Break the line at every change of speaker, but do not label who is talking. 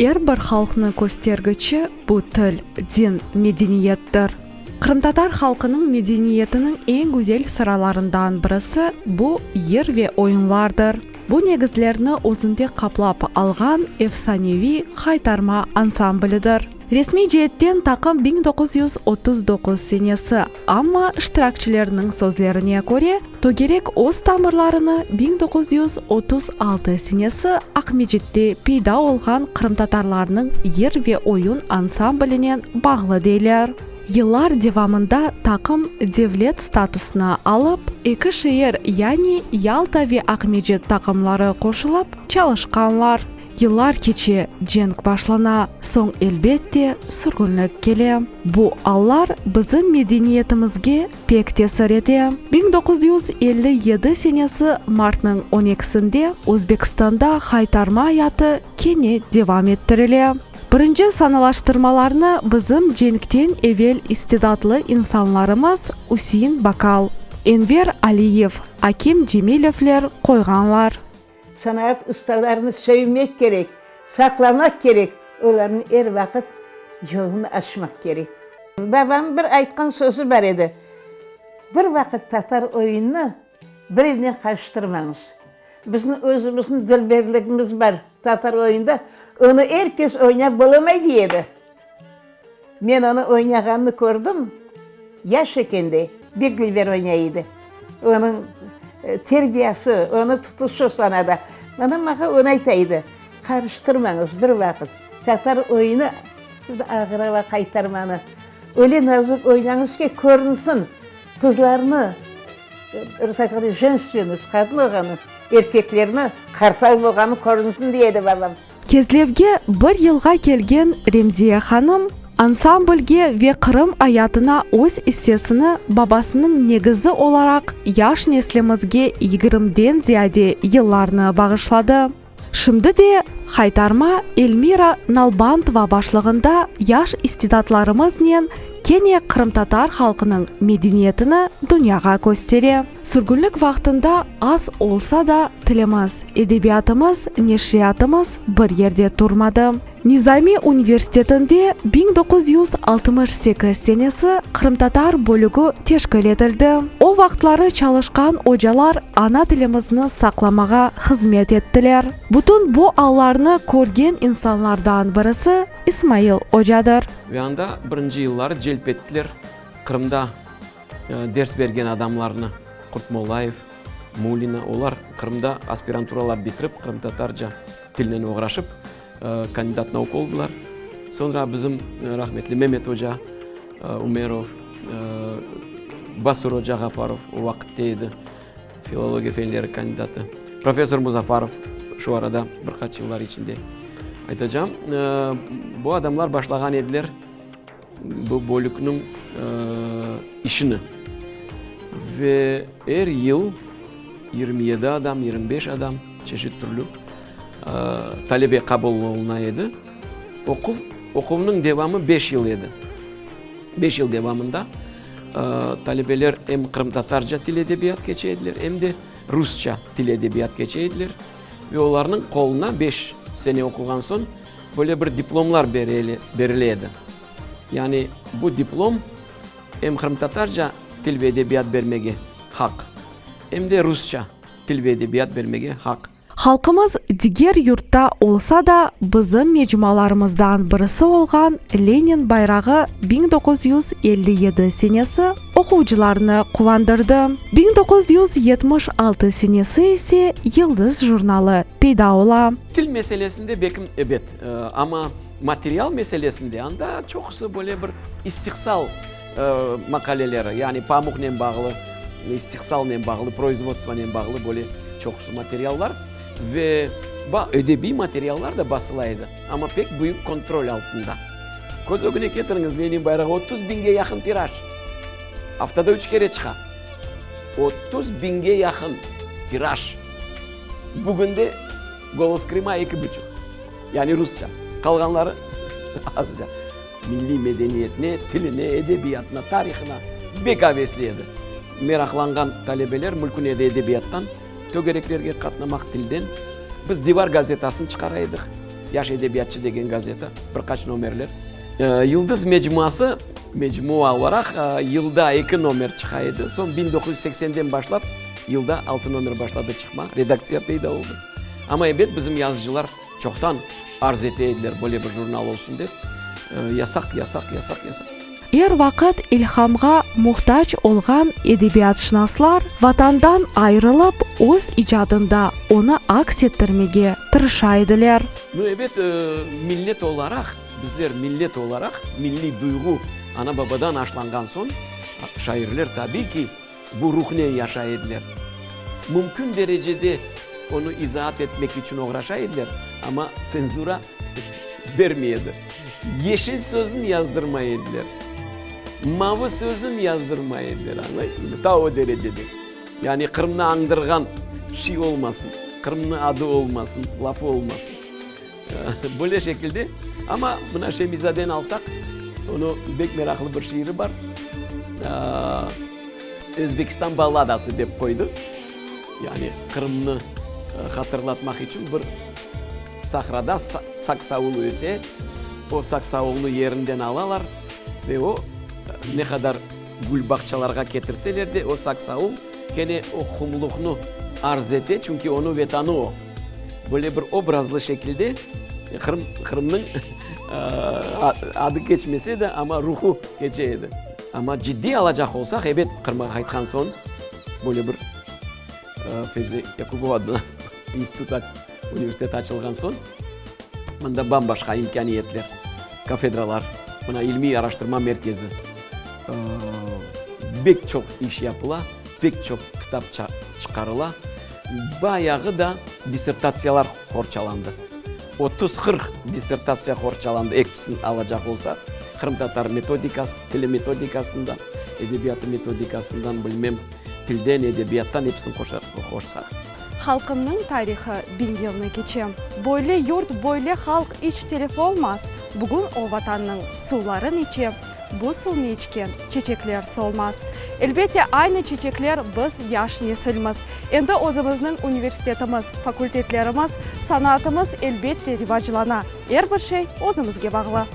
Er bir halqnıñ köstergiçi bu til, din, medeniyettir. Qırımtatar halqınıñ medeniyetiniñ eñ güzel sıralarından birisi bu yır ve oyunlardır. Bu negizlerni özünde qaplap alğan efsaneviy Haytarma ansamblidir. Resmiy ceetten taqım 1939 senesi, amma iştirakçilerniñ sözlerine köre, tögerek öz tamırlarını 1936 senesi Aqmescitte peyda olğan qırımtatarlarnıñ yır ve oyun ansamblinen bağlı deyler. Yıllar devamında taqım devlet statusını alıp, eki şeer, yani Yalta ve Aqmescit taqımları qoşulıp çalışqanlar. Yıllar keçe, cenk başlana, soñ, elbette, sürgünlik kele. Bu allar bizim medeniyetimizge pek tesir ete. 1957 senesi martnıñ on ekisinde Özbekistanda haytarma ayatı kene devam ettirile. Birinci sanalaştırmalarnı bizim cenkten evel istidatlı insanlarımız Üsein Bakal, Enver Aliyev, Akim Cemilevler qoyğanlar.
Sanaat ustalarını söymek kerek, saqlamaq kerek, olarnıñ er vaqıt yolunı açmaq kerek. Babamnıñ bir aytqan sözü bar edi, Bir vaqıt tatar oyunını birevnen qarıştırmañız. Bizim özümizniñ dülberligimiz bar tatar oyunda, onı er kes oynap olamay, dey edi. Men onı oynağanını kördim, yaş ekende bek dülber oynay edi. Onıñ terbiyası, onı tutuşı sanada. Anam maña onı ayta edi, Qarıştırmañız bir vaqıt tatar oyunı, şimdi ağır ava qaytarmanı, öyle nazik oynañız ki, körünsin, qızlarnı, rus aytqanda, jenstvennost, qadın olğanı, erkeklerni qartal olğanı körünsin, dey edi babam.
Kezlevge bir yılğa kelgen Remziye hanım ansamblge ve Qırım ayatına öz issesini babasınıñ negizi olaraq yaş neslimizge yigirmiden ziyade yıllarnı bağışladı. Şimdi de Haytarma Elmira Nalbantova başlığında yaş istidatlarımıznen kene qırımtatar halqınıñ medeniyetini dünyağa köstere. Sürgünlik vaqtında az olsa da tilimiz, edebiyatımız, neşriyatımız bir yerde turmadı. Nizami universitetinde 1968 senesi qırımtatar bölügi teşkil etildi. O vaqıtları çalışqan ocalar ana tilimizni saqlamağa hızmet ettiler. Bütün bu allarnı körgen insanlardan birisi İsmail ocadır.
Ve anda birinci yılları celp ettiler Qırımda ders bergen adamlarnı, Qurtmollayev, Mulina, olar Qırımda aspiranturalar bitirip, qırımtatarca tilnen oğraşıp, kandidat nauk oldılar. Soñra bizim rahmetli Memet oca Umerov, Basur oca Ğafarov o vaqıtte edi, filologiya fenleri kandidatı, professor Muzafarov şu arada bir qaç yıllar içinde aytacağım. Bu adamlar başlağan ediler. Bu bölükniñ işini. Ve er yıl 27 adam, 25 adam, çeşit türlü talebe qabul oluna edi. Oquv, oquvnıñ devamı beş yıl edi. Beş yıl devamında talebeler em qırımtatarca til edebiyat keçe ediler, em de rusça til edebiyat keçe ediler. Ve olarnıñ qoluna beş sene oquğan soñ Böyle bir diplomlar berile edi. Yani bu diplom em qırımtatarca til ve edebiyat bermege haq, em de rusça til ve edebiyat bermege haq.
Halqımız diger yurtta olsa da, bizim mecmualarımızdan birisi olğan Lenin bayrağı 1957 senesi oquvcılarnı quvandırdı. 1976 senesi ise Yıldız jurnalı peyda ola.
Til meselesinde bekim ebet, amma material meselesinde anda çoqusı böyle bir istihsal maqaleleri, yani pamuqnen bağlı, istihsalnen bağlı, proizvodstvonen bağlı böyle çoqusı materiallar ve edebiy materiallar da basıla edi, amma pek büyük kontrol altında. Köz ögüne ketiriñiz, Lenin bayrağı 30 biñge yaqın tiraj, aftada üç kere çıqa, 30 biñge yaqın tiraj. Bugünde Golos Krıma eki buçuq, yani rusça, qalğanları azca. Milliy medeniyetine, tiline, edebiyatına, tarihına bek avesli edi. Meraqlanğan talebeler mülkün edi edebiyattan, tögereklerge qatnamaq, tilden. Biz Divar gazetasını çıqara edik. Yaş edebiyatçı degen gazeta, bir qaç nomerler. Yıldız mecmuası, mecmua olaraq yılda eki nomer çıqa edi. Soñ 1980-den başlap yılda altı nomer başladı çıqma, redaktsiya peyda oldı. Amma ebet bizim yazıcılar çoqtan arz ete ediler böyle bir jurnal olsun dep. Yasaq, yasaq, yasaq, yasaq.
Er vaqıt ilhamğa muhtac olğan edebiyatşınaslar Vatandan ayırılıp, öz icadında onı aks ettirmege tırışa ediler.
Nu, ebet, millet olaraq, bizler millet olaraq, milliy duyğu ana-babadan aşlanğan soñ, şairler, tabiy ki, bu ruhnen yaşay ediler. Mümkün derecede onı izaat etmek içün oğraşa ediler, amma tsenzura bermey edi. Yeşil sözün yazdırmay ediler, mavı sözün yazdırmay ediler, añlaysızmı, ta o derecede. Yani Qırımnı añdırğan şiy olmasın, Qırımnıñ adı olmasın, lafı olmasın. Böyle şekilde, amma mına Şemizadeni alsaq, onıñ bek meraqlı bir şiiri bar, Özbekistan balladası dep qoydı. Yani Qırımnı hatırlatmaq içün bir sahrada saksaul öse, o saksaulnı yerinden alalar ve o ne qadar gül bağçalarğa ketirseler de, o saksaul kene o qumluqnı arz ete, çünki onıñ vetanı o. Böyle bir obrazlı şekilde Qırım, Qırımnıñ adı keçmese de, amma ruhu keçe edi. Amma ciddiy alacaq olsaq, ebet, Qırımğa qaytqan soñ böyle bir Fevzi Yakubov adına institut, universitet açılğan soñ, mında bam-başqa imkâniyetler, kafedralar, mına ilmiy araştırma merkezi, bek çoq iş yapıla, pek çoq kitap çıqarıla. Bayağı da dissertatsiyalar qorçalandı. 30-40 dissertatsiya qorçalandı, episini alacaq olsaq, qırımtatar metodikası, tili metodikasından, edebiyatı metodikasından, bilmem, tilden, edebiyattan episini qoşsaq.
Halqımnıñ tarihı biñ yılnı keçe. Böyle yurt, böyle halq iç telef olmaz. Bugün o Vatannıñ suvların içe, bu suvnı içken çeçekler solmaz. Elbette, aynı çeçekler biz, yaş nesilmiz. Endi özümizniñ universitetimiz, fakultetlerimiz, sanatımız elbette rivaclana. Er bir şey özümizge bağlı.